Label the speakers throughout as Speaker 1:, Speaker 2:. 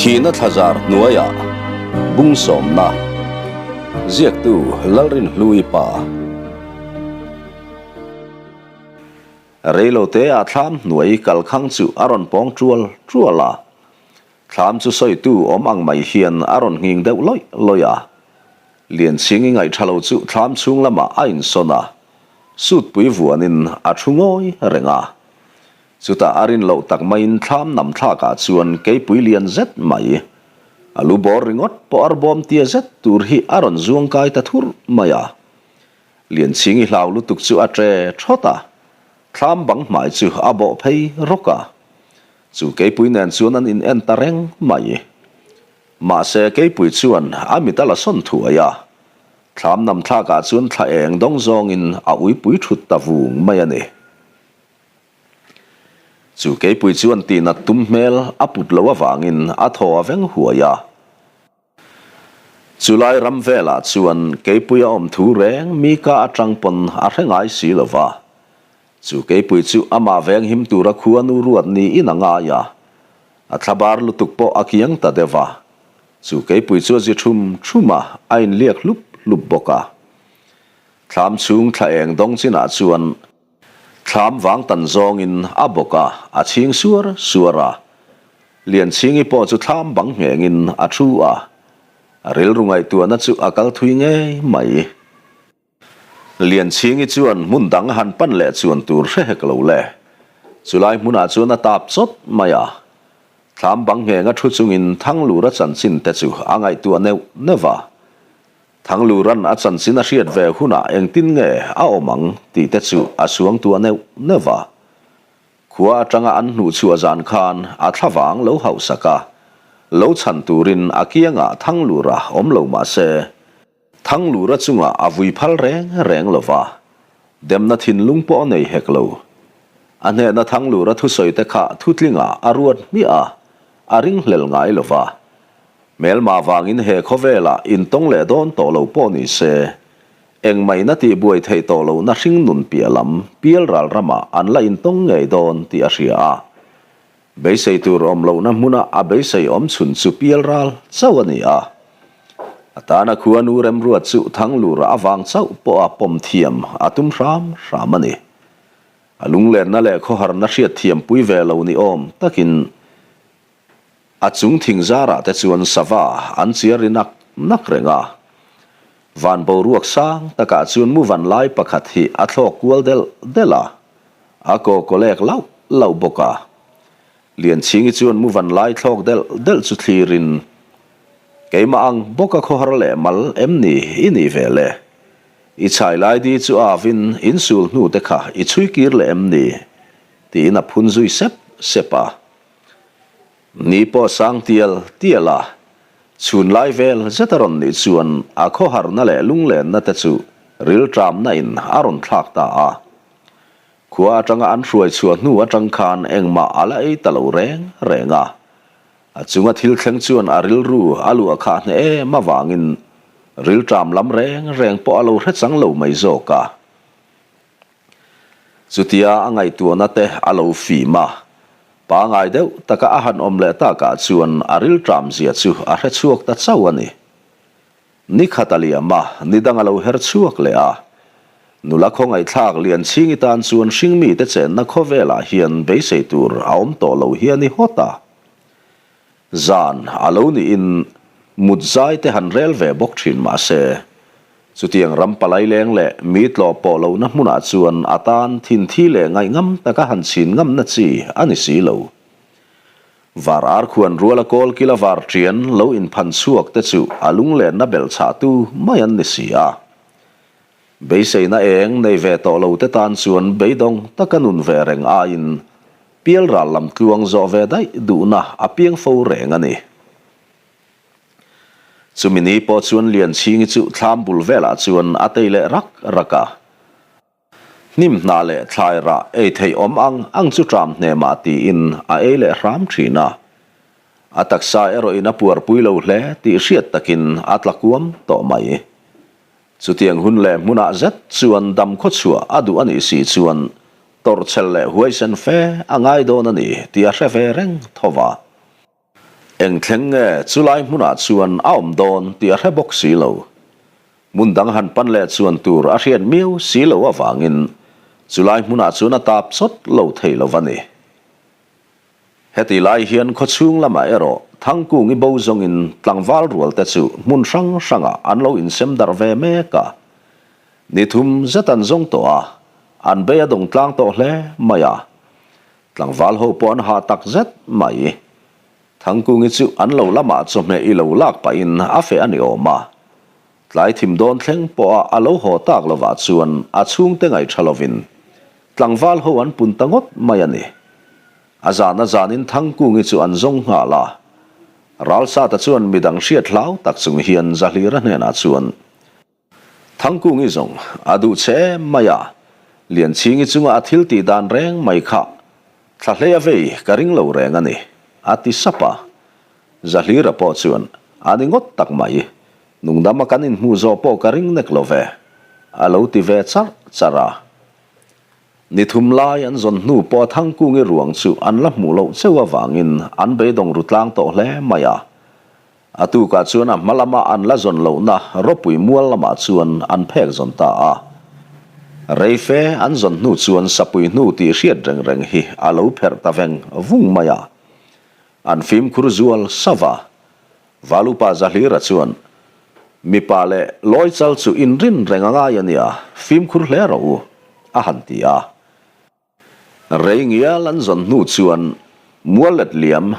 Speaker 1: Thihna thlazar hnuaiah bung sawmna ziaktu Lalrinhlui pa. Reilote-ah thlam hnuai kalkhang chu a rawn pawng tual tual a. Thlam chu sawitu awm ang mai hian a rawn nghing deuh lawih lawih a. Lianchhingi ngaihṭha lo chu thlam chhung lamah a insawn a, sutpui vuanin a ṭhu ngawi reng a. Chutah a rin loh tak maiin thlam nam thlakah chuan keipui lian zet mai, a lu bawr ringawt pawh arbawm tia zet tur hi a rawn zuang kai ta thurh mai a. Lianchhingi hlau lutuk chu a ṭe ṭhawt a, thlam bang hmai chu a bawh phei rawk a. Chu keipui nen chuan an in en ta reng mai. Mahse keipui chuan a mit a la sawn thuai a, thlam nam thlakah chuan thla eng dawng zawngin a uipui thut ta vung mai a ni. Chu keipui chuan tihnat tum hmel a put loh avangin a thaw a veng huai a. Chulai ram velah chuan keipui a awm thu reng mi ka atang pawn a hre ngai si lo va. Chu keipui chu amah veng him tura khua nu ruat niin a ngai a. A thlabar lutuk pawh a kiang ta deuh va. Chu keipui chu a zi thum thum a, a inliak hlup hlup bawk a. Thlam chhung thla eng dawng chinah chuan Thlam vang tan zawngin a bawk a, a chhing suar suar a. Lianchhingi pawh chu thlam bang nghengin a thu a. A rilru ngaihtuahna chu a kal thui ngei mai. Lianchhingi chuan hmun dang han pan leh chuan tur hre hek lo le. Chulai hmunah chuan a tap chawt mai a. Thlam bang nghenga thu chungin Thanglura chanchin te chu a ngaihtuah neuh neuh a. Thangluran a chanchin a hriat ve hunah engtin nge a awm ang tih te chu a suangtuah neuh neuh a. Khua atanga an hnuhchhuah zan khan a thlavang lo hauhsak a, lo chhan turin a kiangah Thanglura awm lo mah se, Thanglura chungah a vui phal reng reng lo va, demna thinlung pawh a nei hek lo. A hnehna Thanglura thusawi te kha thutlingah a ruat hmiah a, a ringhlel ngai lo va. Hmelma vangin he khawvelah intawng leh dawn tawh lo pawh ni se, engmahina tihbuai theih tawh lohna hringnun piah lam pialral ramah an la intawng ngei dawn tih a hria a. Beisei tur awm lohna hmuna a beisei awm chhun chu pialral chauh a ni a. A tana khuanu remruat chu Thanglura avang chauh pawha pawm thiam a tum hram hram a ni. A lunglenna leh khawharna hriatthiampui ve lo ni awm takin A chung thing zarah te chuan sava an chiar ri nak nak reng a. Van boruak sang takah chuan mu van lai pakhat hi a thlawk kual delh delh a, a kaw kawlek lauh lauh bawk a. Lianchhingi chuan mu van lai thlawk delh delh chu thlirin, Keimah ang bawka khawhar leh mal em ni i nih ve le? I chhai lai di chu avin insul hnu te kha i chhui kir leh em ni? tiin a phun zui sep sep a. Ni pawh sang tial tial a, chhun lai vel zet a rawn nih chuan a khawharna leh lunglenna te chu rilṭamna in a rawn thlak ta a. Khua atanga an hruai chhuah hnu atang khan engmah a la ei ta lo reng reng a. A chunga thil thleng chuan a rilru a luah khah hneh em avangin rilṭam lam reng reng pawh a lo hre chang lo mai zawk a. Chutia a ngaihtuahna te a lo fim a, pangai deuh taka a han awm leh takah chuan a rilṭam zia chu a hre chhuak ta chauh a ni. Ni khat a liam a, ni dang a lo her chhuak leh a. Nula khawngaihthlak Lianchhingi tan chuan hringmite chenna khawvelah hian beisei tur a awm tawh lo hi a ni hawt a. Zan a lo niin mut zai te han rel ve bawk thin mah se, chutiang ram palai leng leh mi tlawh pawh lohna hmunah chuan a tan thinthi leh ngaihngam taka han chhin ngamna chi a ni si lo. Var ar khuan ruala kawl kila var ṭian lo inphan chhuak te chu a lunglenna belhchhahtu mai an ni si a. Beiseina eng nei ve tawh lo te tan chuan beidawng taka nun ve reng aiin Pialral lam tluang zawh ve daih duhna a piang fo reng a ni. Chumi ni pawh chuan Lianchhingi chu thlam bul velah chuan a tei leh rak rak a. Hnim hna leh thlai rah ei theih awm ang ang chu ṭam hnemah tiin a ei leh hram ṭhin a. A taksa erawhin a puarpui lo hle tih hriat takin a tla kuam tawh mai. Chutiang hun leh hmunah zet chuan dam khawchhuah a duh a nih si chuan tawrhchhel leh huaisen fe a ngai dawn a ni tih a hre ve reng tho va. Eng thleng nge chulai hmunah chuan a awm dawn tih a hre bawk si lo. Hmun dang han pan leh chuan tur a hriat miau si lo avangin chulai hmunah chuan a tap chawt lo thei lo va ni. Heti lai hian khawchhung lamah erawh Thangkungi bo zawngin tlangval rual te chu hmun hrang hrangah an lo insem darh ve mek a. Ni thum zet an zawng tawh a, an bei a dawng tlang tawh hle mai a. Tlangval ho pawh an hah tak zet mai. Thangkungi chu an lo lamah chawhmeh i lo lak pahin a feh a ni awm a. Tlai thim dawn thleng pawha a lo haw tak lovah chuan a chhungte ngaih tha lovin tlangval ho an pun ta ngawt mai a ni. A zan a zanin Thangkungi chu an zawng nghal a. Ralsata chuan midang hriat hlau tak chung hian Zahlira hnenah chuan, Thangkungi zawng a duh che em mai a, Lianchhingi chunga a thil tih dan reng mai kha thla hlei a vei ka ring lo reng a ni, a ti sap a. Zahlira pawh chuan, A ni ngawt tak mai, nungdama kan inhmuh zawh pawh ka ring nek lo ve, a lo ti ve charh charh a. Ni thum lai an zawn hnu pawh Thangkungi ruang chu an la hmuh loh cheu avangin an beidawng ru tlang tawh hle mai a. A tukah chuan a hma lama an la zawn lohna ropui mual lamah chuan an phek zawn ta a. Reife an zawn hnu chuan sapui hnu tih hriat reng reng hi a lo pherh ta veng vung mai a. An fimkhur zual sauh a. Valupa Zahlira chuan, Mipa leh lawi chal chu inrin reng a ngai a nia, fimkhur hle rawh u, a han ti a. Rei ngial an zawn hnu chuan mual let liam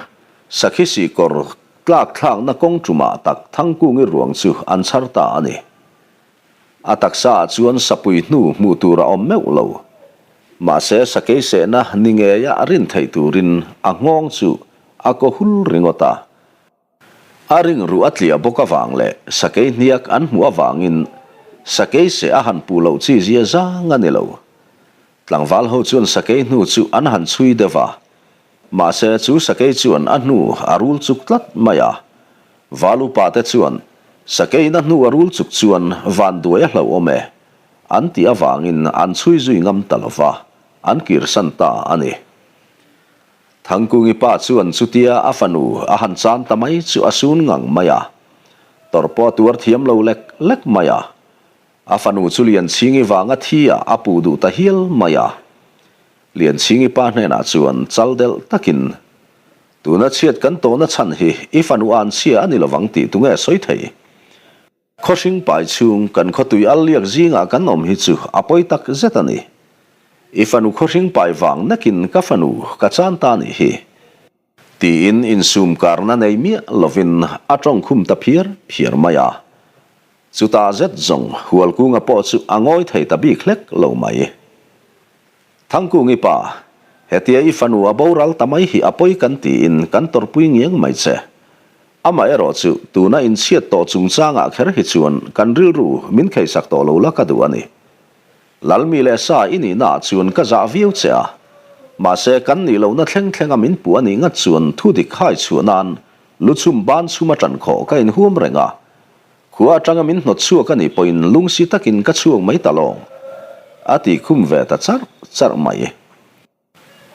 Speaker 1: sakhi sih kawr tlak thlakna kawng tumah tak Thangkungi ruang chu an chhar ta a ni. A taksa ah chuan sapui hnu hmuh tur a awm meuh lo. Mahse sakei sehna ni ngeia rin theih turin a nghawng chu a kaw hul ringawt a. A ring ruh a tliah bawk avang leh sakei hniak an hmuh avangin sakei seh a han puh loh chi zia zang a ni lo. Tlangval ho chuan sakei hnu chu an han chhui deuh a, mahse chu sakei chuan a hnu a rul chuk tlat mai a. Val upa te chuan sakeiin a hnu a rul chuk chuan vanduai a hlauhawm e an tih avangin an chhui zui ngam ta lo va, an kirsan ta a ni. Thangkungi pa chuan chutia a fanu a han chan ta mai chu a sun ngang mai a, tawrh pawh a tuar thiam lo lek lek mai a. A fanu chu Lianchhingi vanga thi ah a puh duh ta hial mai a. Lianchhingi pa hnenah chuan chal delh takin, Tuna chhiat kan tawhna chhan hi i fanu anchhia a ni lovang tih tunge sawi thei? Khawhring pai chhung kan khawtui al liak zingah kan awm hi chu a pawi tak zet a ni. I fanu khawhring pai vang nakin ka fanu ka chan ta nih hi. Tiin insum karna nei miah lovin a tawng khum ta phiar phiar mai a. Chutah zet zawng Hualkunga pawh chu a ngawi thei ta bik hlek lo mai. Thangkungi pa, hetia i fanu a boral ta mai hi a pawi kan tiin kan tawrhpui ngiang mai che. Amaherawh chu tuna inchhiat tawh chungchangah kher hi chuan kan rilru min kheisak tawh lo la ka duh a ni. Lalmi leh sa i nihnaah chuan ka zah viau che a, mahse kan nih lohna thleng thlenga min puh a nih ngat chuan thu dik hai chhuah nan luchhum ban chhum a ṭan khawh ka inhuam reng a, Khua atanga min hnawt chhuak a nih pawhin lungsi takin ka chhuak mai ta lawng, a ti khum ve ta charh charh mai.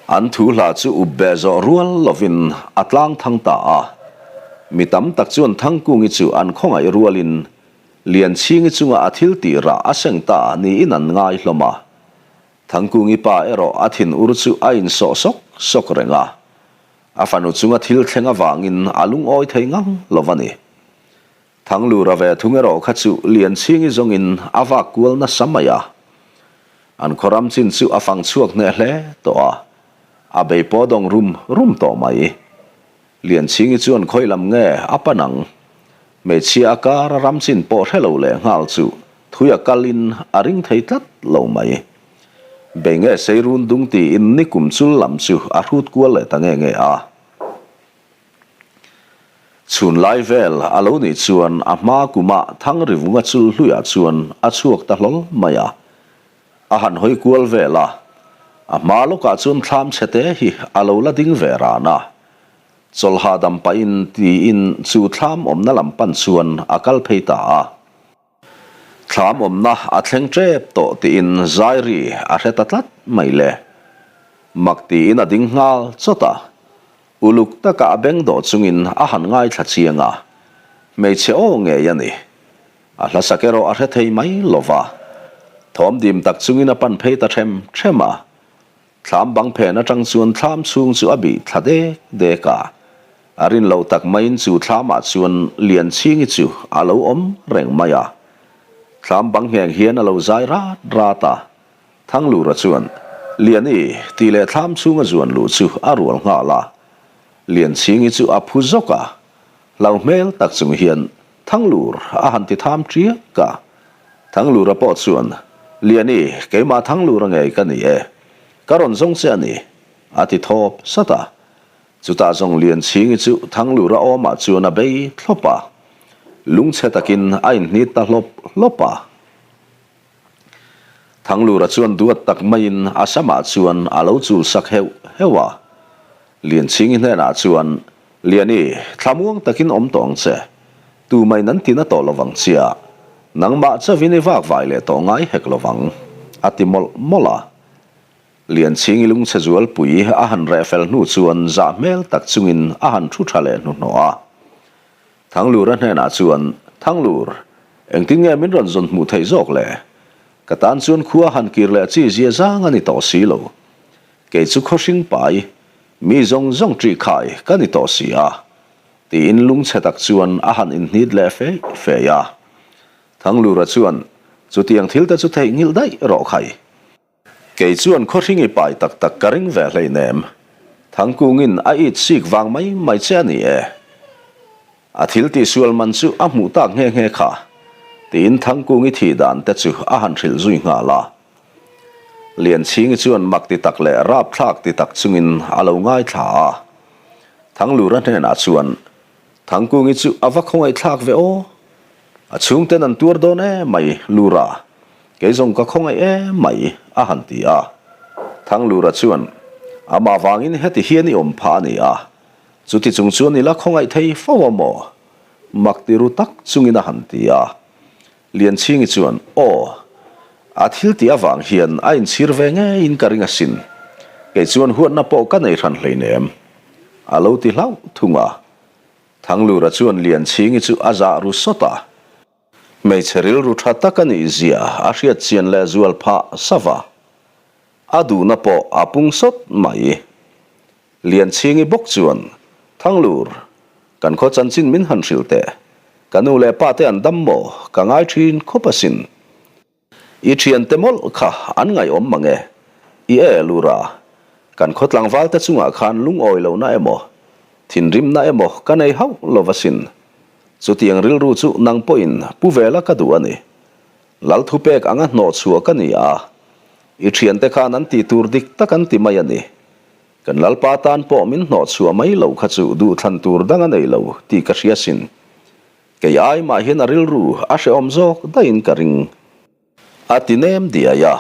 Speaker 1: An thu hla chu up beh zawh rual lovin a tlang thang ta a. Mi tam tak chuan Thangkungi chu an khawngaih rualin Lianchhingi chunga a thil tih rah a seng ta niin an ngai hlawm a. Thangkungi pa erawh a thin ur chu a insawh sawk sawk reng a. A fanu chunga thil thleng avangin a lungawi thei ngang lo va ni. Thanglura ve thung erawh kha chu Lianchhingi zawngin a vak kual nasa mai a. An khaw ram chin chu a fang chhuak hneh hle tawh a, a bei pawh dawng rum rum tawh mai. Lianchhingi chuan khawi lam nge a pan ang? Hmeichhia a kar a ram chin pawh hre lo leh nghal chu thui a kalin a ring thei tlat lo mai. Bei nge sei run dung tiin nikum chul lam chu a hrut kual leh ta nge nge a. Chhun lai vel a lo nih chuan a hma kuma Thangrivunga chul hluiah chuan a chhuak ta hlawl mai a. A han hawi kual vel a, a hma lawkah chuan thlam chhete hi a lo la ding ve ran a. Chawlha dam pahin tiin chu thlam awmna lam pan chuan a kal phei ta a. Thlam awmna a thleng tep tawh tiin zai ri a hre ta tlat mai le. Mak tiin a ding nghal chawt a. Uluk taka a beng dawh chungin a han ngaithla chiang a, hmeichhe aw ngei a ni. A hlasak erawh a hre thei mai lo va. Thawm dim tak chungin a pan phei ta them them a. Thlam bang phen atang chuan thlam chhung chu a bih thla dek dek a. A rin lo tak maiin chu thlamah chuan Lianchhingi chu a lo awm reng mai a. Thlam bang ngheng hian a lo zai rat rat a. Thanglura chuan, Liani, tih leh thlam chhunga zuan luh chu a rual nghal a. Lianchhingi chu a phu zawk a. Hlau hmel tak chung hian Thanglur a han ti tham ṭiak a. Thanglura pawh chuan, Liani, keimah Thanglura ngei ka ni e. Ka rawn zawng che a ni, a ti thawp sat a. Chutah zawng Lianchhingi chu Thanglura awmah chuan a bei thlawp a. Lungchhe takin a inhnit ta hlawp hlawp a. Thanglura chuan duat tak maiin a samah chuan a lo chul sak heuh heuh a. Lianchhingi hnenah chuan, Liani, thlamuang takin awm tawh ang che. Tumai nan tina tawh lovang chia, nangmah chauhin i vak vai leh tawh ngai hek lovang, a ti mawlh mawlh a. Lianchhingi lungchhe zualpui a han reh fel hnu chuan zah hmel tak chungin a han thu tha leh hnuhnawh a. Thanglura hnenah chuan, Thanglur, engtin nge min rawn zawn hmuh theih zawk le? Ka tan chuan khua han kir leh chi zia zang a ni tawh si lo. Kei chu khawhring pai, mi zawng zawng ṭih khai ka ni tawh si a, tiin lungchhe tak chuan a han inhnit leh fei fei a. Thanglura chuan, Chutiang thil te chu theihnghilh daih rawh khai. Kei chuan khawhring i pai tak tak ka ring ve hleinem. Thangkungin a it sik vang mai mai che a ni e. A thil tihsual man chu a hmuh tak nghe nghe kha, tiin Thangkungi thih dan te chu a han hrilh zui nghal a. Lianchhingi chuan mak ti tak leh rapthlak ti tak chungin a lo ngaithla a. Thanglura hnenah chuan, Thangkungi chu a va khawngaihthlak ve aw. A chhungten an tuar dawn em mai, Lura. Kei zawng ka khawngaih em mai, a han ti a. Thanglura chuan, Amah vangin heti hian i awm phah a ni a. Chuti chung chuan i la khawngaih thei fo a maw? Mak ti ru tak chungin a han ti a. Lianchhingi chuan, Aw, a thil tih avang hian a inchhir ve ngeiin ka ring asin. Kei chuan huatna pawh ka nei hran hleinem. A lo ti hlauh thung a. Thanglura chuan Lianchhingi chu a zah ru sawt a. Hmeichhe rilru tha tak a nih zia a hriat chian leh zual phah sava. A duhna pawh a pung sawt mai. Lianchhingi bawk chuan, Thanglur, kan khaw chanchin min han hrilh teh. Ka nu leh pa te an dam maw? Ka ngai thin khawp asin. I thiante mawlh kha an ngaihawm mang e. I e, Lura, kan khaw tlangval te chungah khan lungawi lohna emaw, thinrimna emaw ka nei hauh lo asin. Chutiang rilru chu nang pawhin pu vela ka duh a ni. Lal thupek anga hnawh chhuah ka ni a, i thiante khan an tih tur dik tak an ti mai a ni. Kan Lalpa tan pawh min hnawh chhuah mai lo kha chu duhthlan tur dang a nei lo tih ka hria sin. Kei ai mah hian a rilru a hrehawm zawk daihin ka ring. A ti nem diai a.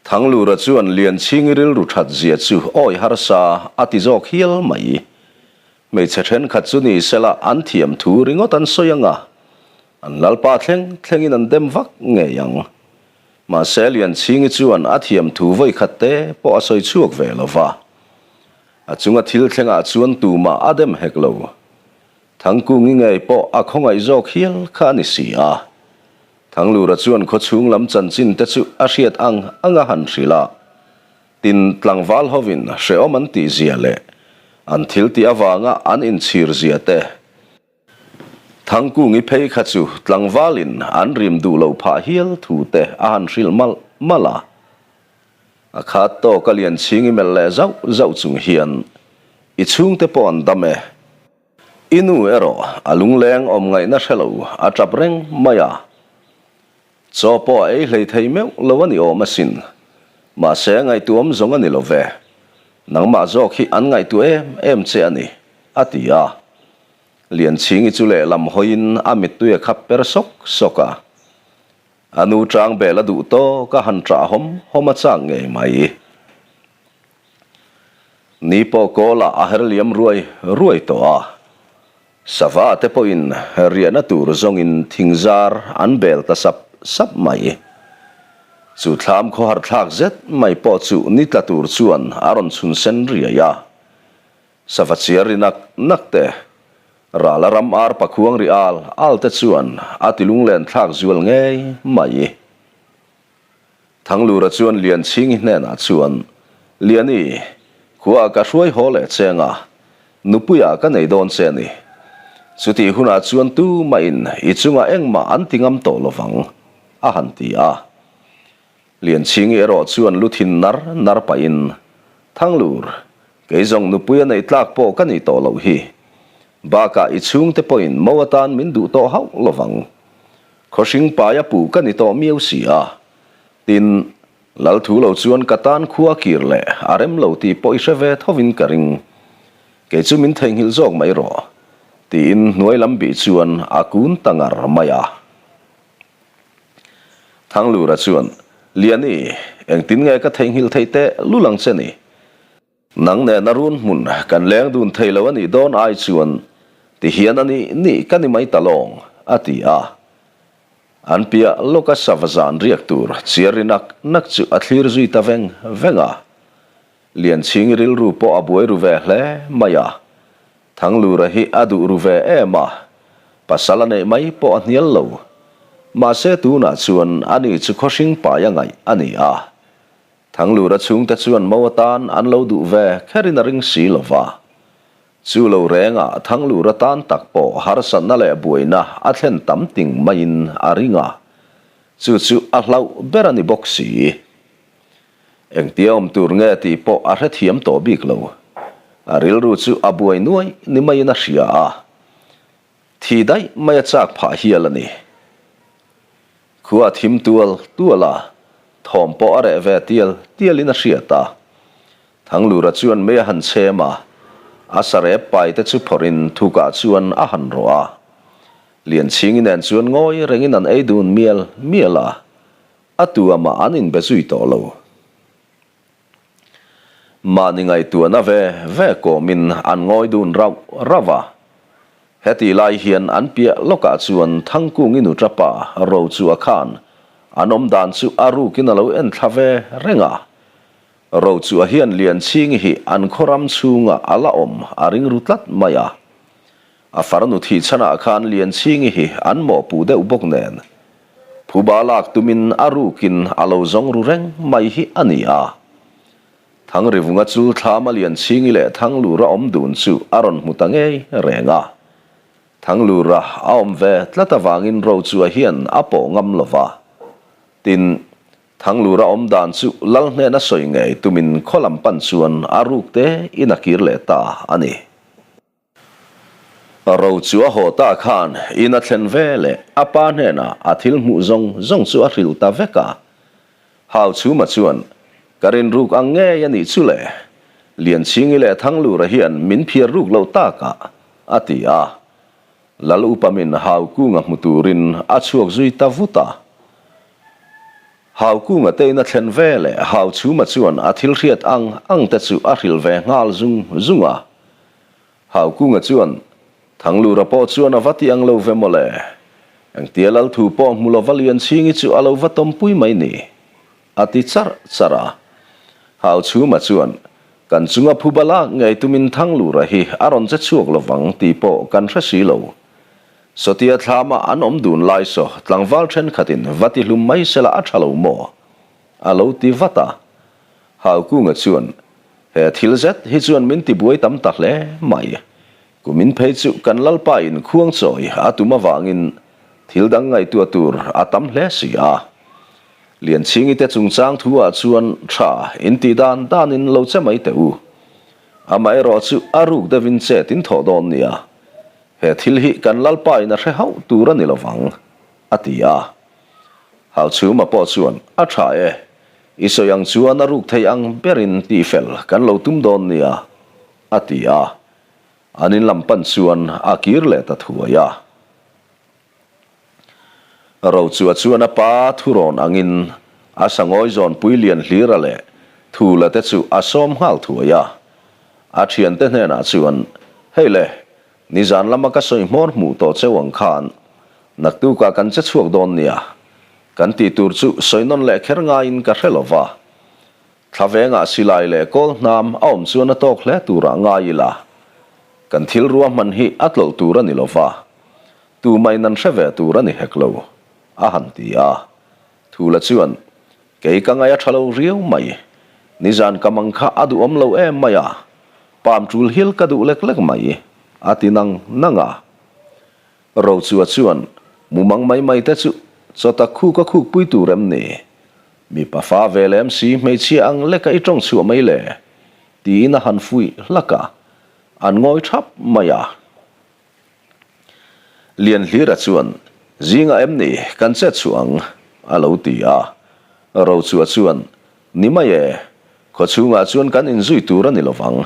Speaker 1: Thanglura chuan Lianchhingi rilru that zia chu awi harsa a ti zawk hial mai. Hmeichhe thenkhat chu ni sela an thiam thu ringawt an sawi ang a, an Lalpa thleng thlengin an dem vak ngei ang. Mahse Lianchhingi chuan a thiam thu vawikhat te pawh a sawi chhuak ve lo va. A chunga thil thlengah chuan tumah a dem hek lo. Thangkungi ngei pawh a khawngaih zawk hial kha a ni si a. Thanglura chuan khawchhung lam chanchin te chu a hriat ang ang a han hrilh a. Tin, tlangval hovin hrehawm an tih zia leh an thil tih avanga an inchhir zia te. Thangkungi phei kha chu tlangvalin an rim duh lo phah hial thu te a han hrilh malh malh a. A khat tawk a Lianchhingi melh leh zauh zauh chung hian, I chhungte pawh an dam e. I nu erawh a lungleng awm ngaihna hre lo a tap reng mai a. Chaw pawh a ei hlei thei meuh lo a ni awm asin. Mahse ngaihtuahawm zawng a ni lo ve. Nangmah zawk hi an ngaihtuah em em che a ni, a ti a. Lianchhingi chu lehlam hawiin a mittui a khap per sawk sawk a. A nu chang bel a duh tawk a han ṭah hawm hawm a chak ngei mai. Ni pawh kawlah a her liam ruai ruai tawh a. Sava te pawhin riahna tur zawngin thingzar an bel ta sap sap mai. Chu thlam khawhar thlak zet mai pawh chu ni tla tur chuan a rawn chhun sen riai a. Sava chiar ri nak nak te, rala ram ar pakhuang ri al al te chuan a ti lunglen thlak zual ngei mai. Thanglura chuan Lianchhingi hnenah chuan, Liani, khuaah ka hruai haw leh cheng a, nupuiah ka nei dawn che ni. Chutih hunah chuan tumahin i chungah engmah an ti ngam tawh lovang, a han ti a. Lianchhingi erawh chuan lu thin nar nar pahin, Thanglur, kei zawng nupui a neih tlak pawh ka nih tawh loh hi. Bakah i chhungte pawhin mo atan min duh tawh hauh lovang. Khawhring paia puh ka ni tawh miau si a. Tin, Lal thu lo chuan ka tan khua kir leh a rem lo tih pawh i hre ve thovin ka ring. Kei chu min theihnghilh zawk mai rawh, tiin hnuai lam bih chuan a kun ta ngar mai a. Thanglura chuan, Liani, engtin nge ka theihnghilh theih teh lul ang che ni? Nang nena run hmun kan leng dun thei lo a nih dawn ai chuan ti hian a nih nih ka ni mai ta lawng, a ti a. An piah lawka sava zan riak tur chiar ri nak nak chu a thlir zui ta veng veng a. Lianchhingi rilru pawh a buai ru ve hle mai a. Thanglura hi a duh ru ve em a, pasal a neih mai pawh a hnial lo. Mahse tunah chuan ani chu khawhring pai a ngaih a ni a. Thanglura chhungte chuan mo atan an lo duh ve kherin a ring si lo va. Chu lo rengah Thanglura tan tak pawh harsatna leh buaina a thlen tam ting maiin a ring a, chu chu a hlauh ber a ni bawk si. Engtia awm tur nge tih pawh a hrethiam tawh bik lo. A rilru chu a buai nuai ni maiin a hria a, thi daih mai a chak phah hial a ni. Khua a thim tual tual a, thawm pawh a reh ve tial tialin a hriat a. Thanglura chuan mei a han chhem a, a sarep pai te chu phawrhin thukah chuan a han rawh a. Lianchhingi nen chuan ngawi rengin an ei dun mial mial a, a tu amah an inbe zui tawh lo. Mahni ngaihtuahna ve ve kawmin an ngawi dun rauh rauh a. Hetih lai hian an piah lawkah chuan Thangkungi nu tapa ro chu a khan an awm dan chu a rukin a lo en thla ve reng a. Ro chu a hian Lianchhingi hi an khaw ram chhungah a la awm a ring ru tlat mai a. A farnu thih chhanah khan Lianchhingi hi an mawhpuh deuh bawk nen Phuba lak tumin a rukin a lo zawng ru reng mai hi a ni a. Thangrivunga chu Thlama Lianchhingi leh Thanglura awm dun chu a rawn hmu ta ngei reng a. Thanglura a awm ve tlat avangin Rochua hian a pawh ngam lo va. Tin, Thanglura awm dan chu Lal hnena sawi ngei tumin khaw lam pan chuan a ruk te in a kir leh ta a ni. Ro chu a haw ta khan in a thlen ve leh a pa hnenah a thil hmuh zawng zawng chu a hrilh ta vek a. Hau Chhuma chuan, Ka rin ruk ang ngei a nih chu le, Lianchhingi leh Thanglura hian min phiar ruk loh takah, a ti a. Lal Upamin Hau Kunga hmu turin a chhuak zui ta vut a. Hau Kunga te in a thlen ve leh Hau Chhuma chuan a thil hriat ang ang te chu a hrilh ve nghal zung zung a. Haukunga chuan, Thanglura pawh chuan a va ti ang lo ve mawle. Engtia lal thu pawh hmu lova Lianchhingi chu a lo va tawmpui mai ni, a ti charh charh a. Hauchhuma chuan, Kan chunga phuba lak ngei tumin Thanglura hi a rawn che chhuak lovang tih pawh kan hre si lo. Sawtia thlama an awm dun lai saw tlangval thenkhatin va ti hlum mai sela a tha lo maw? A lo ti vat a. Haukunga chuan, He thil zet hi chuan min ti buai tam ta hle mai. Kumin phei chu kan Lalpa in khuang chawi a tum avangin thil dang ngaihtuah tur a tam hle si a. Lianchhingi te chungchang thu ah chuan tha in tih dan dan in lo che mai teh u. Amaherawh chu a ruk deuh in chet in thawh dawn nia. He thil hi kan Lalpa in a hre hauh tur a ni lovang, a ti a. Hauchhuma pawh chuan, A tha e, i sawi ang chuan a ruk thei ang berin tihfel kan lo tum dawn nia, a ti a. An in lam pan chuan a kir leh ta thuai a. Rochua chuan a pa thurawn angin a sangawi zawnpui lian hlira leh thula te chu a sawm nghal thuai a. A thiante hnenah chuan, Hei le, Nizan lama ka sawi hmawr hmuh tawh cheu ang khan naktukah kan che chhuak dawn nia. Kan tih tur chu sawi nawn leh kher ngaiin ka hre lo va. Thla vengah silai leh kawl hnam a awm chuan a tawk hle turah ngai ila. Kan thil ruahman hi a tlawlh tur a ni lo va, tumahin an hre ve tur a ni hek lo, a han ti a. Thula chuan, Kei ka ngaih a tha lo riau mai, nizan ka mang kha a duhawm lo em mai a, pam tul hial ka duh lek lek mai, a ti nang nang a. Rochua chuan, Mumang mai mai te chu chawta khuk a khuk pui tur em ni? Mipa fa ve lem si hmeichhia ang leka i tawng chhuah mai le? tiin a han fuih hlak a, an ngawi thap mai a. Lianhlira chuan, Zingah em ni kan chet chhuah ang? a lo ti a. Rochua chuan, Ni mai e, khawchhungah chuan kan inzui tur a ni lovang.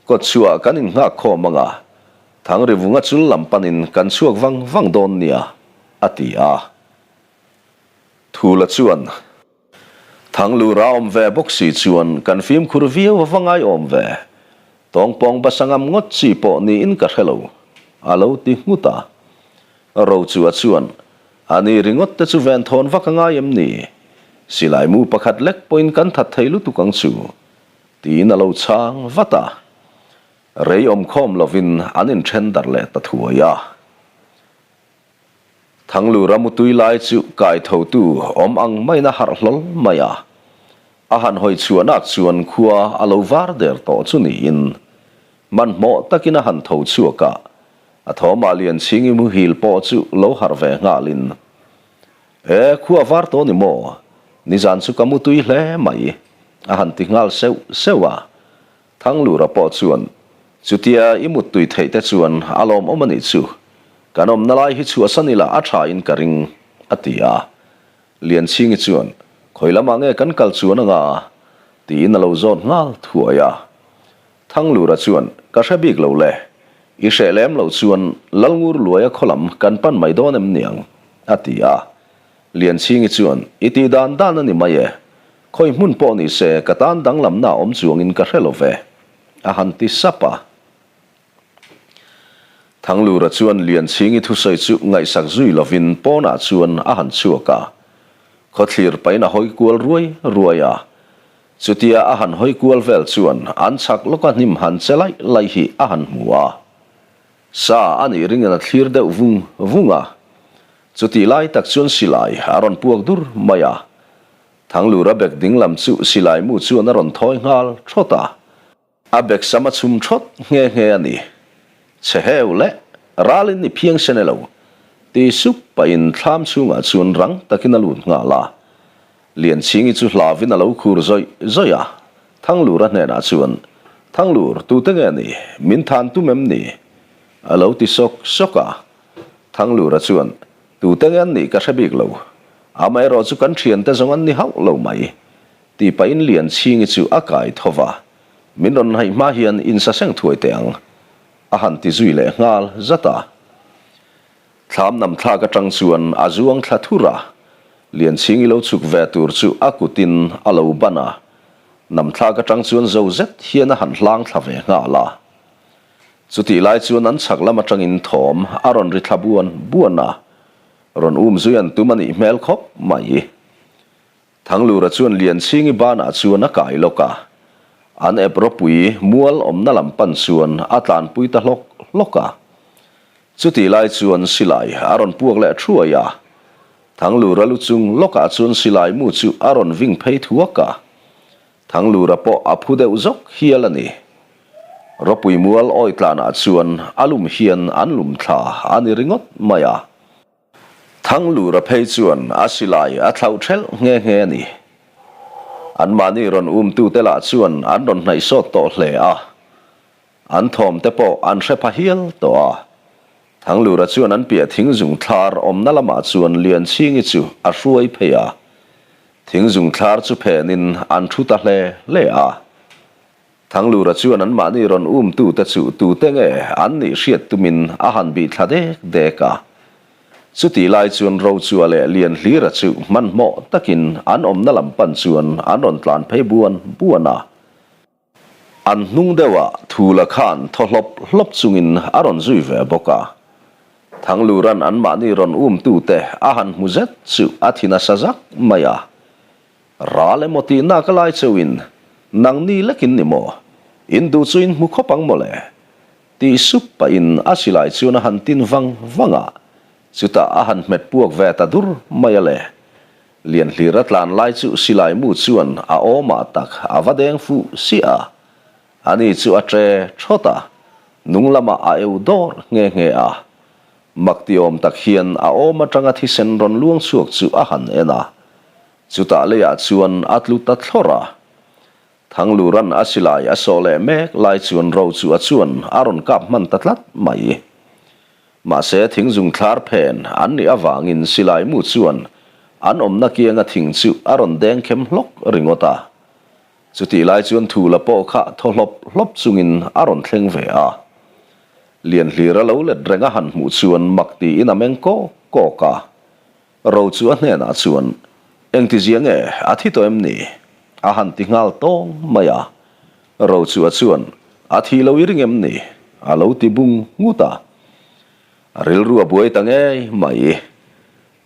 Speaker 1: Kawtchhuah kan innghak khawm ang a, Thangrivunga chul lam panin kan chhuak vang vang dawn nia, a ti a. Thula chuan, Thanglura awm ve bawk si chuan kan fimkhur viau a va ngai awm ve. Tawngpawng basa ngam ngawt chi pawh niin ka hre lo, a lo ti nghut a. Rochua chuan, A ni ringawt te chu venthawn vak a ngai em ni? Silai mu pakhat lek pawhin kan that thei lutuk ang chu, tiin a lo chhang vat a. Rei awmkhawm lovin an inthen darh leh ta thuai a. Thanglura mutui lai chu kai thotu awm ang maiin a harh hlawl mai a. A han hawi chhuahnak chuan khua a lo var der tawh chu niin hmanhmawh takin a han tho chhuak a, a thawmah Lianchhingi muhil pawh chu lo harh ve nghalin, E, khua var tawh ni maw? Nizan chu ka mutui hle mai, a han ti nghal seuh seuh a. Thanglura pawh chuan, Chutia i muttui theih te chuan a lawmawm a nih chu. Kan awmna lai hi chhuahsan ila a tha in ka ring, a ti a. Lianchhingi chuan, Khawi lamah nge kan kal chuan anga? tiin a lo zawt nghal thuai a. Thanglura chuan, Ka hre bik lo le. I hreh lem loh chuan Lalngur Luaia khaw lam kan pan mai dawn em niang? a ti a. Lianchhingi chuan, I tih dan dan a ni mai e. Khawi hmun pawh ni se ka tan danglamna awm chuangin ka hre lo ve, a han ti sap a. Thanglura chuan Lianchhingi thusawi chu ngaihsak zui lovin pawnah chuan a han chhuak a. Khawthlir pahin a hawi kual ruai ruai a. Chutia a han hawi kual vel chuan an chhak lawka hnim han che laih laih hi a han hmu a. Sa a nih ringin a thlir deuh vung vung a. Chutih lai tak chuan silai a rawn puak dur mai a. Thanglura bek ding lam chu silai mu chuan a rawn thawi nghal thawt a. A bek sam a chhum thawt nghe nghe a ni. Chhe heu leh ralin i phiang sen e lo, ti sup pahin thlam chhungah chuan rang takin a lut nghal a. Lianchhingi chu hlauin a lo khur zawih zawih a. Thanglura hnenah chuan, Thanglur, tute nge ni? Min than tum em ni? A lo ti sawk sawk a. Thanglura chuan, Tute nge an nih ka hre bik lo. Amaherawh chu kan thiante zawng an ni hauh lo mai. Tih pahin Lianchhingi chu a kai tho va, Min rawn hnaih hma hian insaseng thuai teh ang, a han ti zui leh nghal zat a. Thlam nam thlak atang chuan a zuang thla thur a, Lianchhingi lo chhuk ve tur chu a kutin a lo ban a, nam thlak atang chuan zo zet hian a han hlang thla ve nghal a. Chutih lai chuan an chhak lam atangin thawm a rawn ri thla buan buan a, rawn um zui an tum a nih hmel khawp mai. Thanglura chuan Lianchhingi banah chuan a kai lawk a, an ep ropui mual awmna lam pan chuan a tlanpui ta hlawk hlawk a. Chutih lai chuan silai a rawn puak leh thuai a, Thanglura lu chung lawkah chuan silai mu chu a rawn ving phei thuak a, Thanglura pawh a phu deuh zawk hial a ni. Ropui mual awitlanah chuan a lum hian an lum thla a ni ringawt mai a. Thanglura phei chuan a silai a thlauh thelh nghe nghe a ni. Anmahni rawn umtute lah chuan an rawn hnaih sawt tawh hle a. An thawmte pawh an hre pha hial tawh a. Thanglura chuan an piah thingzung thlar awmna lamah chuan Lianchhingi chu a hruai phei a. Thingzung thlar chu phenin an thu ta hle hle a. Thanglura chuan anmahni rawn umtute chu tute nge an nih hriat tumin a han bih thla dek dek a. Chutih lai chuan Rochua leh Lianhlira chu hmanhmawh takin an awmna lam pan chuan an rawn tlan phei buan buan a. An hnung deuhah Thula khan thaw hlawp hlawp chungin a rawn zui ve bawk a. Thanglura'n anmahni rawn umtute a han hmu zet chu a thi nasa zak mai a. Ral emaw tihna ka lai cheuhin, Nangni lekin ni maw? In duh chu in hmu khawp ang mawle? Tih sup pahin a silai chuan a han tin vang vang a, chutah a han hmet puak ve ta dur mai a le. Lianhlira tlan lai chu silai mu chuan a awmah tak a va deng fuh siah a, ani chu a tre thawt a, nung lamah a eu dawr nghe nghe a. Mak ti awm tak hian a awm atanga thisen rawn luang chhuak chu a han en a, chutah leiah chuan a tlu ta thlawrh a. Thangluran a silai a sawh leh mek lai chuan ro chu a chuan a rawn kap hman ta tlat mai. Mahse thingzung thlar phen an nih avangin silai mu chuan an awmna kianga thing chu a rawn deng khem hlawk ringawt a. Chutih lai chuan Thula pawh kha thaw hlawp hlawp chungin a rawn thleng ve a. Lianhlira lo let reng a han hmuh chuan mak tiin a meng kawk kawk a. Ro chu a hnenah chuan, Engtizia nge a thi tawh em ni? A han ti nghal tawng mai a. Ro chu a chuan, A thi lo i ring em ni? A lo ti bung ngut a. A rilru a buai ta ngei mai.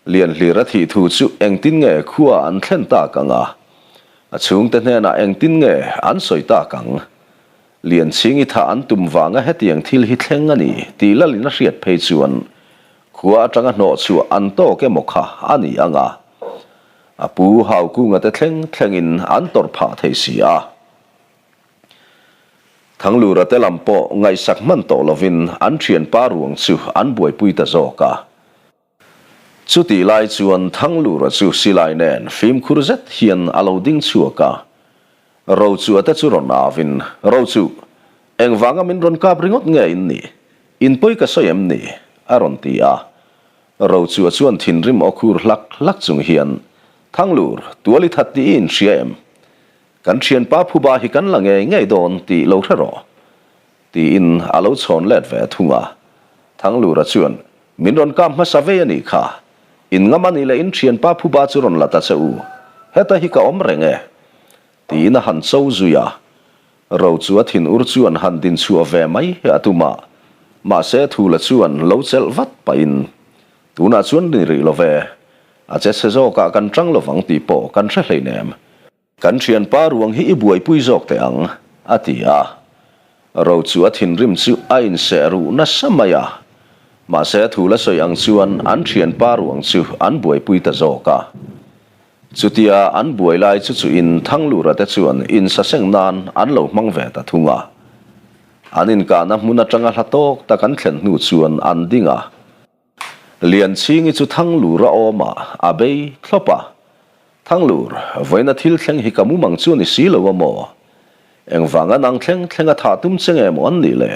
Speaker 1: Lianhlir a thih thu chu engtin nge khua an thlen tak ang a? A chhungte hnenah engtin nge an sawi tak ang? Lianchhingi tha an tum vanga hetiang thil hi thleng a ni tih lalin a hriat phei chuan khua atanga hnawh chhuah an tawk emaw kha a ni ang a, a pu Haukunga te thleng thlengin an tawrh phah thei si a. Thanglura te lam pawh ngaihsak hman tawh lovin an thianpa ruang chu an buaipui ta zawk a. Chutih lai chuan Thanglura chu silai nen fimkhur zet hian a lo ding chhuak a. Rochua te chu rawn avin, Rochu, engvanga min rawn kap ringawt nge in nih? In pawi ka sawi em ni? a rawn ti a. Rochua chuan thinrim aw khur hlak hlak chung hian, Thanglur, tual i that tih i inhria em? Kan thianpa phuba hi kan la ngei ngei dawn tih lo hre rawh. Tiin a lo chhawn let ve thung a. Thanglura chuan, Min rawn kap hmasa vei a nih kha. In ngam a nih leh in thianpa phuba chu rawn la ta che u. Heta hi ka awm reng e. Tiin a han cho zui a. Ro chu a thin ur chuan han din chhuah ve mai a tum a. Mahse Thula chuan lo chelh vat pahin, Tunah chuan ni rih lo ve. A che chhe zawkah kan tang lovang tih pawh kan hre hleinem. Kan thianpa ruang hi i buaipui zawk teh ang, a ti a. Ro chu a thinrim chu a inseh ruh nasa mai a. Mahse thu la sawi ang chuan an thianpa ruang chu an buaipui ta zawk a. Chutia an buai lai chu chuin Thanglura te chuan insaseng nan an lo hmang ve ta thung a. An inkahna hmun atanga hla tawk tak an thlen hnu chuan an ding a. Lianchhingi chu Thanglura awmah a bei thlawp a. Thanglur, vawiina thil thleng hi ka mumang chu a ni si lo a maw? Engvanga nang thleng thleng a thah tum che nge maw an nih le?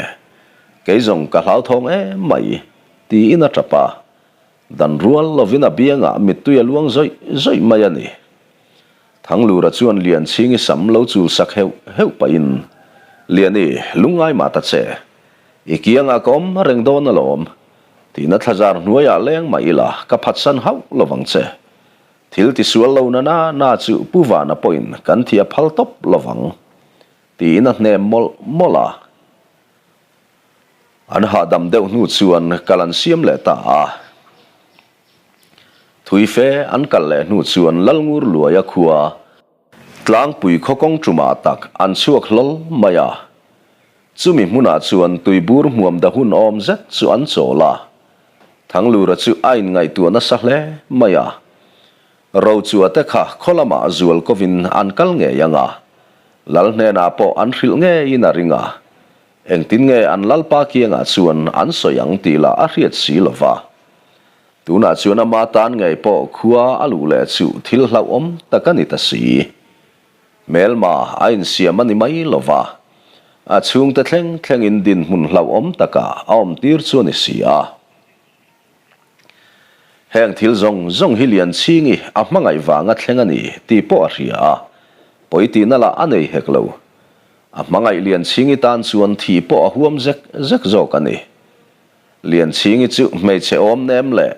Speaker 1: Kei zawng ka hlauthawng em mai, tiin a tap a. Dan rual lovin a biangah mittui a luang zawih zawih mai a ni. Thanglura chuan Lianchhingi sam lo chul sak heuh heuh pahin, Liani, lungngai mah ta che. I kiangah ka awm reng dawn alawm. Tina thlazar hnuaiah leng mah ila ka phatsan hauh lovang che. Thil tisual lo na na na chu Pu Vana pawhin kan thi a phal tawp lovang, tiin a hnem mawlh mawlh a. An hahdam deuh hnu chuan kal an siam leh ta a. Thui fe an kal leh hnu chuan Lalngur Luaia khua tlangpui khaw kawng tumah tak an chhuak hlawl mai a. Chumi hmunah chuan tuibur hmuam da hun awm zet chu an chawl a. Thanglura chu a inngaihtuah nasa hle mai a. Rochua te kha khaw lamah zual kovin an kal ngei ang a. Lal hnenah pawh an hrilh ngeiin a ring a. Engtin nge an lalpa kiangah chuan an sawi ang tih lah a hriat si lo va. Tunah chuan ama tan ngei pawh khua a luh leh chu thil hlauhawm tak a ni ta si. Hmelma a insiam a ni mai lo va, a chhungte thleng thlengin dinhmun hlauhawm takah a awmtir chu a ni si a. Heng thil zawng zawng hi Lianchhingi a hmangaih vanga thleng a ni tih pawh a hria a, pawi tihna lah a nei hek lo. A hmangaih Lianchhingi tan chuan thih pawh a huam zek zek zawk a ni. Lianchhingi chu hmeichhe awm nem leh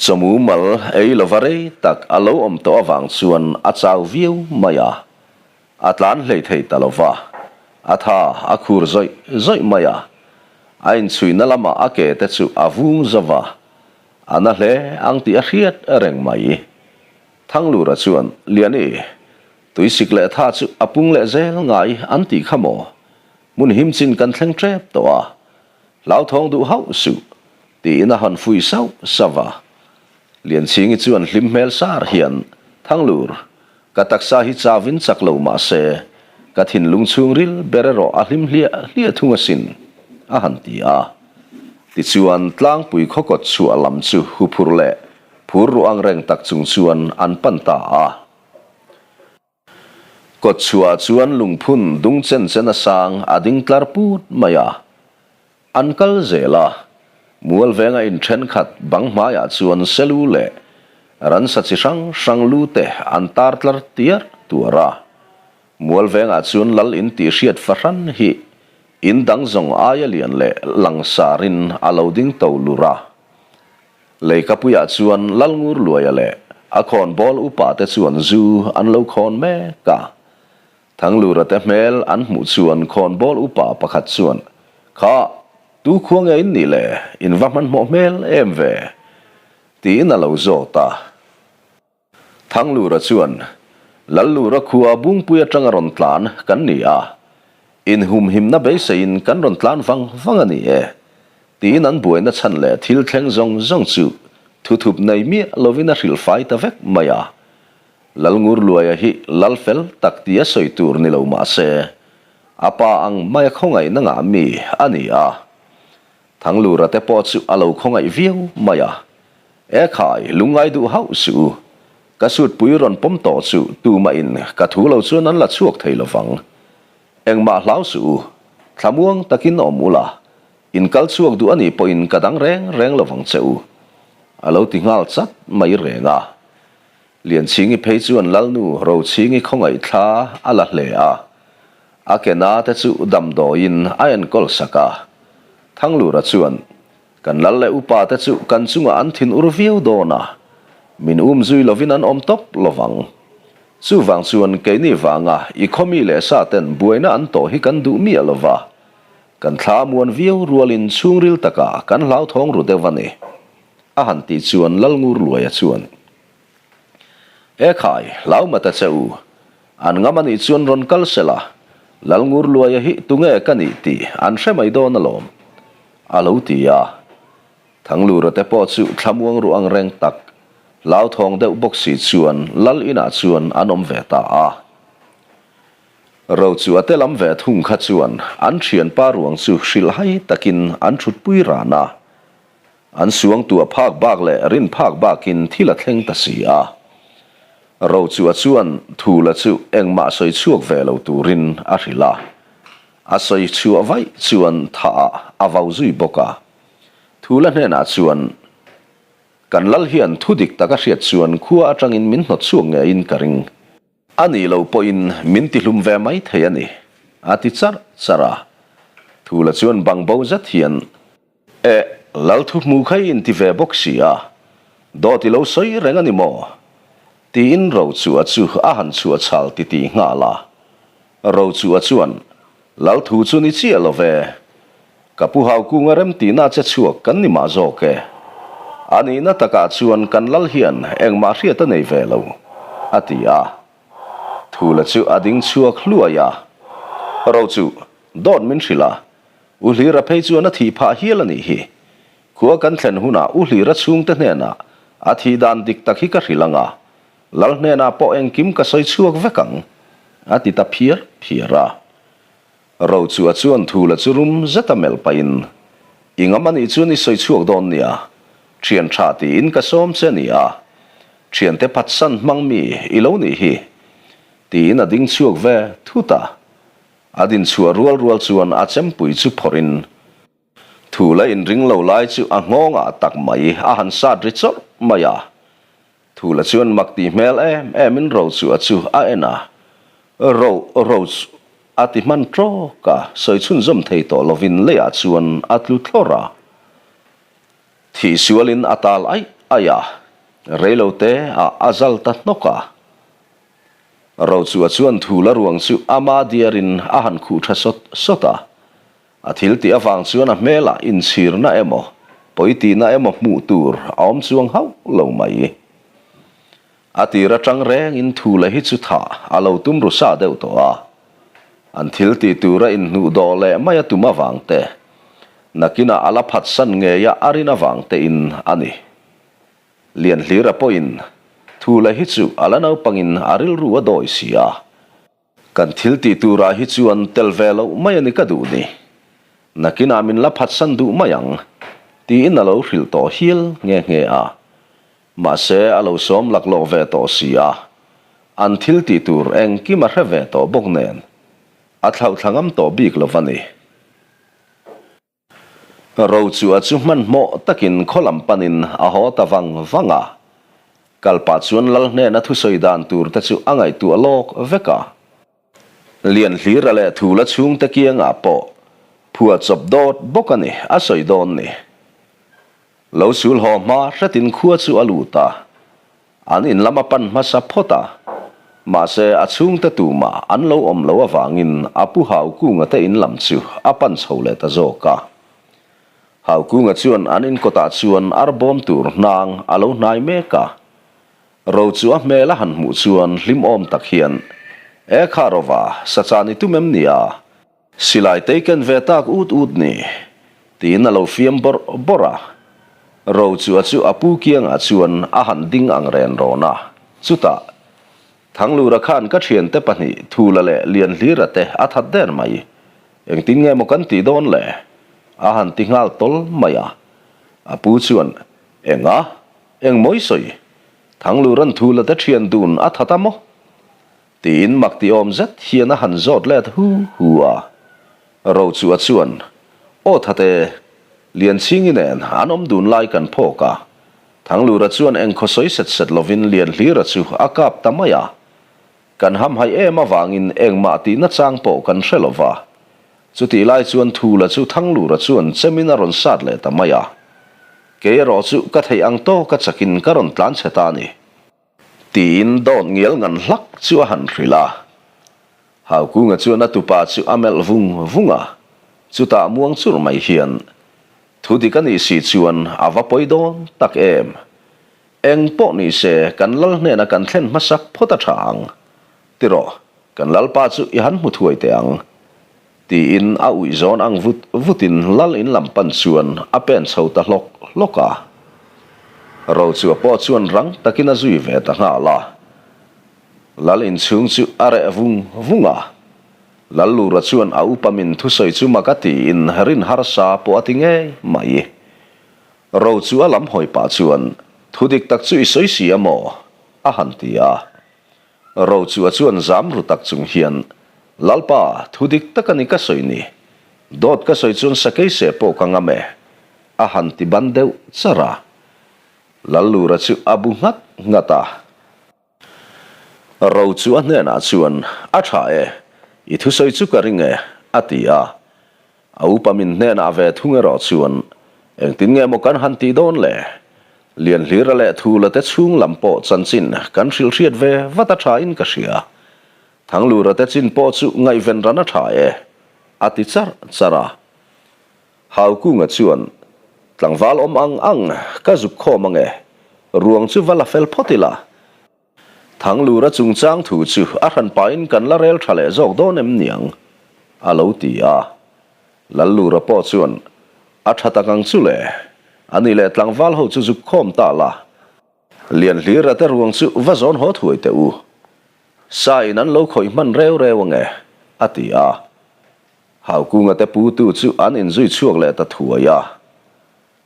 Speaker 1: Chawmu mal ei lova rei tak a lo awm tawh avang chuan a chau viau mai a, a tlan hlei thei ta lova, a tha a khur zawih zawih mai a, a inchhuihna lamah a ke te chu a vung zo va, a na hle ang tih a hriat reng mai. Thanglura chuan, Liani, tuisik leh tha chu a pung leh zel ngai an tih kha maw? Hmun him chin kan thleng tep tawh a, hlauthawng duh hauh suh, tiin a han fui sauh sauh a. Lianchhingi chuan hlim hmel sar hian, Thanglur, ka taksa hi chauin chak lo mah se, ka thinlung chhungril ber erawh a hlim hliah hliah thung asin, a han ti a. Tichuan, tlangpui khawkawt chhuah lam chu huphur leh phur ruh ang reng tak chung chuan an pan ta a. Kawtchhuah chuan lungphun dung chen chen a sang a ding tlar put mai a. An kal zel a, mual venga in thenkhat bang hmaiah chuan selu leh ransa chi hrang hrang lu te an tar tlar tiar tuar a. Mual vengah chuan lal in tih hriat fahran hi in dang zawng aia lian leh langsarin a lo ding to lur a. Leikapuiah chuan Lalngur Luaia leh a khawnbawl upa te chuan zu an lo khawn mek a. Thanglura te hmel an hmuh chuan khawnbawl upa pakhat chuan, Kha, tu khua nge in nih le? In va hmanhmawh hmel em ve? tiin a lo zawt a. Thanglura chuan, Lallura khua Bungpui atanga rawn tlan kan ni a, inhumhimna beiseiin kan rawn tlan vang vang a ni e, tiin an buaina chhan leh thil thleng zawng zawng chu thuthup nei miah lovin a hrilhfai ta vek mai a. Lalngurluaia hi lal fel tak tia sawi tur ni lo mah se, a pa ang maia khawngaihna ngah mi a ni a. Thanglura te pawh chu a lo khawngaih viau mai a. E khai, lungngai duh hauh suh u. Ka sutpui rawn pawm tawh chu tumahin ka thu lo chuan an la chhuak thei lovang. Engmah hlau suh u. Thlamuang takin awm ula, in kal chhuak duh a nih pawhin ka dang reng reng lovang che u. A lo ti nghal chat mai reng a. Lianchhingi phei chuan Lalnu Rochhingi khawngaih thla a la hle a, a ke na te chu damdawiin a enkawl sak a. Thanglura chuan, Kan lal leh upa te chu kan chungah an thin ur viau dawn a, min um zui lovin an awm tawp lovang. Chuvang chuan keini vanga i khawmi leh sa ten buaina an tawh hi kan duh miah lova, kan thla muan viau rualin chhungril takah kan hlauthawng ru deuh a ni. A han tih chuan Lalngurluaia chuan, E khai, hlau mata che u. An ngam anih chuan rawn kal sela, Lalngurluaia hi tunge ka nih tih an hre mai dawn alawm, a lo ti a. Thanglura te pawh chu thlamuang ruh ang reng tak, hlauthawng deuh bawk si chuan Lal inah chuan an awm ve ta a. Rochu a te lam ve thung kha chuan an thianpa ruang chu hrilhhai takin an thutpui ran a. An suangtuah phak bak leh rin phak bakin thil a thleng ta si a. Rochua chuan Thula chu engmah sawi chhuak ve lo turin a hrilh a. A sawi chhuah vaih chuan thah ah a vau zui bawk a. Thula hnenah chuan, Kan lal hian thu dik tak a hriat chuan khua atangin min hnawt chhuak ngeiin ka ring. A nih lo pawhin min tihlum ve mai thei a ni, a ti charh charh a. Thula chuan bang bo zet hian, Eh, lal thu hmu kha i inti ve bawk si a, dawt i lo sawi reng a ni maw? Tiin Rochua chu a han chhuah chhal titih nghal a. Rochua chuan, Lal thu chu ni chiah lo ve, ka pu Haukunga remtihna che chhuak kan ni mah zawk e. A nihna takah chuan kan lal hian engmah hriat a nei ve lo, a ti a. Thula chu a ding chhuak hluai a. Rochu, dawt min hrilh a, U Hlira phei chuan a thih phah hial a nih hi. Khua kan thlen hunah U Hlira chhungte hnenah a thih dan dik tak hi ka hrilh ang a, Lal hnenah pawh engkim ka sawi chhuak vek ang, a ti ta phiar phiar a. Rochua chuan Thula chu rum zeta melh pahin, I ngam a nih chuan i sawi chhuak dawn nia, thian tha tiin ka sawm che nia, thiante phatsan hmang mi i lo nih hi, tiin a ding chhuak ve thut a. A din chhuah rual rual chuan a chempui chu phawrhin thu la inring lo lai chu a nghawngah tak mai a han sat ri chawrh mai a. Thu la chuan mak tih hmel em emin Rochua chu a en a, Ro, Roch, a ti hman tawk a, sawi chhunzawm thei tawh lovin leiah chuan a tlu thlawr a. Thih sualin a tal aih aih a, reilote ah a zal ta hnawk a. Rochua chuan Thula ruang chu ama diarin a han khuh tha sawt sawt a. A thil tih avang chuan a hmelah inchhirna emaw, pawi tihna emaw hmuh tur a awm chuang hauh lo mai. A tir atang rengin Thula hi chu thah a lo tum ru sa deuh tawh a. An thil tih tura inhnuh dawh leh mai a tum avang te, nakinah a la phatsan ngeia a rin avang tein a ni. Lianhlira pawhin thu leh hi chu a la naupangin a rilru a dawi si a. Kan thil tih turah hi chuan tel ve loh mai a ni ka duh ni. Nakinah min la phatsan duh mai ang, tiin a lo hrilh tawh hial nghe nghe a. Mahse a lo sawm laklawh ve tawh si a, an thil tih tur engkim a hre ve tawh bawk nen, a thlauhthla ngam tawh bik lo va ni. Rochua chu hmanhmawh takin khaw lam panin a haw ta vang vang a. Kal pah chuan Lal hnena thusawi dan tur te chu a ngaihtuah lawk vek a. Lianhlira leh Thula chhungte kiangah pawh phuah chawp dawt bawk a ni a sawi dawn ni. Lo sul haw hma hretin khua chu a lut a, an in lam a pan hmasa phawt a, mahse a chhungte tumah an lo awm lo avangin a pu Haukunga te in lam chu a pan chho leh ta zawk a. Haukunga chuan an in kawtah chuan ar bawm tur hnang a lo hnai mek a, ro chu a hmel a han hmuh chuan hlimawm tak hian, E kha Rova, sacha ni tum em ni a? Silai tei ken ve tak ut ut ni, tiin a lo fiam bawrh bawrh a. Rochua chu a pu kiangah chuan a han ding ang ren rawn a. Chutah, Thanglura khan ka thiante pahnih Thula leh Lianhlira te a that der mai. Engtin nge maw kan tih dawn le? A han ti nghal tawl mai a. A pu chuan, Enga? Eng mawi sawi? Thanglura'n Thula te thian dun a that a maw? Tiin mak ti awm zet hian a han zawt let hu hu a. Rochua chuan, Aw Thate, Lianchhingi nen an awm dun lai kan phawk a. Thanglura chuan engkhaw sawi set set lovin Lianhlira chu a kap ta mai a. Kan hamhaih em avangin engmah tihna chang pawh kan hre lo va. Chutih lai chuan Thula chu Thanglura chuan chemin a rawn sat leh ta mai a. Kei erawh chu ka theih ang tawka chakin ka rawn tlan chhe ta a ni. Tiin dawt ngial ngan hlak chu a han hrilh a. Haukunga chuan a tupa chu a melh vung vung a, chutah muang churh mai hian, Thu dik a nih si chuan a va pawi dawn tak em? Eng pawh ni se kan lal hnena kan thlen hmasak phawt a tha ang. Ti rawh, kan lalpa chu i han hmu thuai teh ang. Tiin a uih zawn ang vut vutin lal in lam pan chuan a pen chho ta hlawk hlawk a. Rochua pawh chuan rang takin a zui ve ta nghal a. Lal inchhung chu a reh vung vung a. Lal Lura chuan a upa min thusawi chu mak a tiin rin harsa pawh a ti ngei mai. Rochua lam hawi pah chuan, Thu dik tak chu i sawi si a maw? a han ti a. Rochua chuan zam ru tak chung hian, Lalpa, thu dik tak a ni ka sawi ni. Dawt ka sawi chuan sakei seh pawh ka ngam e, a han ti ban deuh char a. Lallura chu a bu nghat nghat a. Rochua hnenah chuan, A tha e, i thusawi chu ka ring e, a ti a. A upa min hnenah ve thung erawh chuan, Engtin nge maw kan han tih dawn le? Lianhlira leh Thula te chhung lam pawh chanchin kan hrilh hriat ve vat a tha in ka hria. Thanglura te chin pawh chu ngaihven ran a tha e, a ti charh charh a. Haukunga chuan, Tlangval awm ang ang, ka zuk khawm ang e. Ruang chu va la fel phawt ila. Thanglura chungchang thu chu a hran pahin kan la rel tha leh zawk dawn em niang? a lo ti a. Lallura pawh chuan, A tha tak ang chu le, ani leh tlangval ho chu zuk khawm ta la. Lianhlira te ruang chu va zawn haw thuai teh u. Sa in an lo khawih hman reu reu ange, a ti a. Haukunga te putu chu an inzui chhuak leh ta thuai a.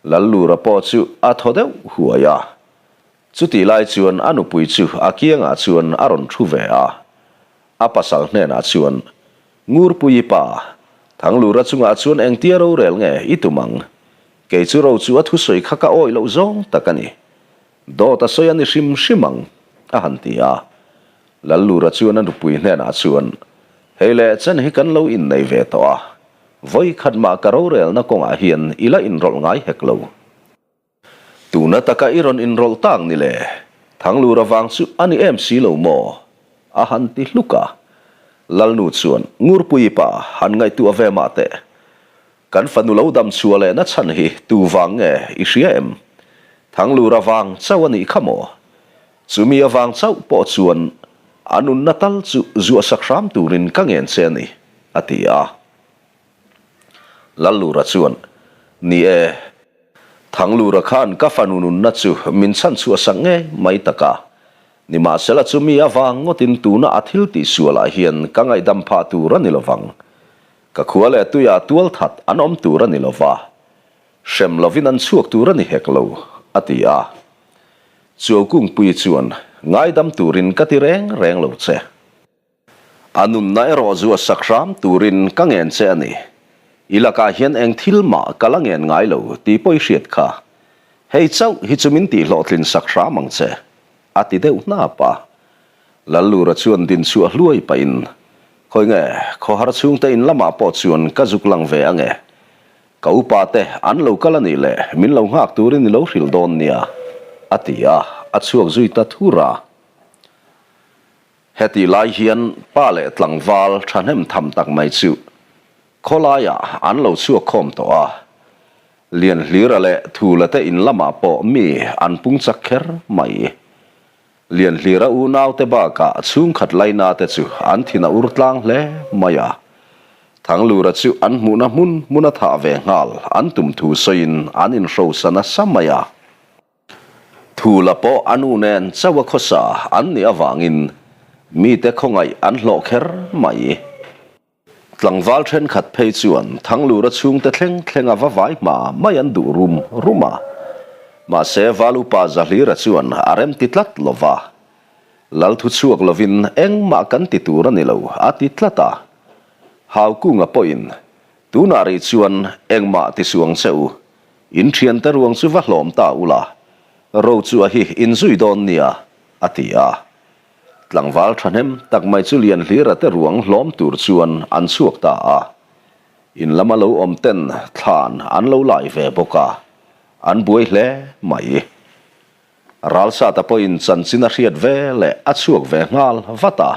Speaker 1: Lallura pawh chu a thaw deuh huai a. Chutih lai chuan a nupui chu a kiangah chuan a rawn thu ve a. A pasal hnenah chuan, Ngurpuii pa, Thanglura chungah chuan engtia rorel nge i tum ang? Kei chu ro chu a thusawi kha ka awih loh zawng tak a ni. Dawt a sawi a ni hrim hrim ang, a han ti a. Lallura chuan a nupui hnenah chuan, Hei leh chen hi kan lo innei ve tawh a, vawi khat mah ka rorelna kawngah hian i la inrawlh ngai hek lo. Tuna taka i rawn inrawlh tak ni le, Thanglura vang chu a ni em si lo maw? a han ti hluk a. Lalnu chuan, Ngurpuii pa, han ngaihtuah ve mah teh. Kan fanu lo dam chhuah leh na chhan hi tu vang nge i hria em? Thanglura vang chauh a nih kha maw? Chumi avang chauh pawh chuan a nunna tal chu zuahsak hram turin ka ngen che a ni. a ti a. Lallura chuan, Ni e, Thanglura khan ka fanu nunna chu min chhanchhuah sak ngei mai tak a. Nimahsela chumi avang ngawtin tuna a thil tihsualah hian ka ngaihdam phah tur a ni lovang. Ka khua leh tuiah tualthat an awm tur a ni lova, hrem lovin an chhuak tur a ni hek lo, a ti a. Chuaukungpuii chuan, Ngaidam turin ka ti reng reng lo che. A nunna erawh zu a sak hram turin ka ngen che a ni. I lakah hian eng thil mah ka la ngen ngai lo tih pawh i hriat kha. Hei chauh hi chu min tihhlawhtlin sak hram ang che, a ti deuh hnap a. Lallura chuan din chhuah hluai pahin, Khawi nge, khawhar chhungte in lamah pawh chuan ka zuk lang ve ange. Ka upa te an lo kal a nih leh min lo nghak turin i lo hrilh dawn nia, a ti a, a chhuak zui ta thur a. Hetih lai hian pa leh tlangval thahnem tham tak mai chu khawlaiah an lo chhuak khawm tawh a. Lianhlira leh Thula te in lamah pawh mi an pung chak kher mai. Lianhlira unaute bakah chhungkhat laina te chu an thin a ur tlang hle mai a. Thanglura chu an hmuhna hmun hmun a thah ve nghal an tum thu sawiin an inhrosa nasa mai a. Thula pawh a nu nen chauh a khawsa an nih avangin mite khawngaih an hlawh kher mai. Tlangval thenkhat phei chuan Thanglura chhungte thleng thleng a va vai hma mai an duh rum rum a. Mahse Valupa Zahlira chuan a rem ti tlat lo va. Lal thu chhuak lovin engmah kan ti tur a ni lo a ti tlat a. Haukunga pawhin tunah rih chuan engmah ti suang che u In thiante ruang chu va hlawm ta ula, ro chu a hi in zui dawn nia, a ti a. Tlangval thahnem tak mai chu Lianhlira te ruang hlawm tur chuan an chhuak ta a. In lama lo awm ten thlan an lo lai ve bawk a, an buai hle mai. Ralsata pawhin chanchin a hriat ve leh a chhuak ve nghal vat a.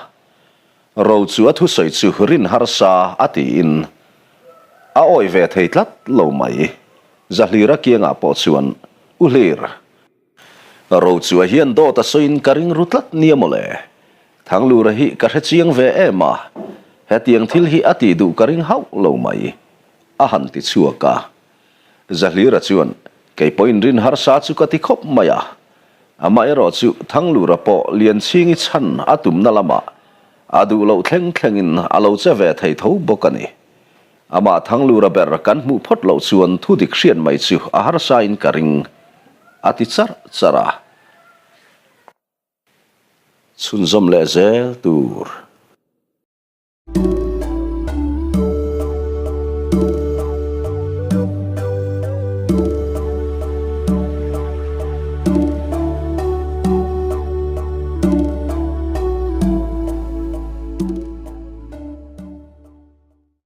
Speaker 1: Ro chu a thusawi chu rin harsa a tiin a awi ve thei tlat lo mai. Zahlira kiangah pawh chuan U Hlir, Ro chu a hian dawt a sawiin ka ring ru tlat nia mawle. Thanglura hi ka hre chiang ve em a, hetiang thil hi a tih duh ka ring hauh lo mai, a han ti chhuak a. Zahlira chuan, Kei pawhin rin harsa chu ka ti khawp mai a. Amaherawh chu Thanglura pawh Lianchhingi chhan a tumna lamah a duh loh thleng thlengin a lo che ve thei tho bawk a ni. Amah Thanglura ber kan hmuh phawt loh chuan thu dik hriat mai chu a harsain ka ring, a ti charh charh a. Chhunzawm leh zel tur.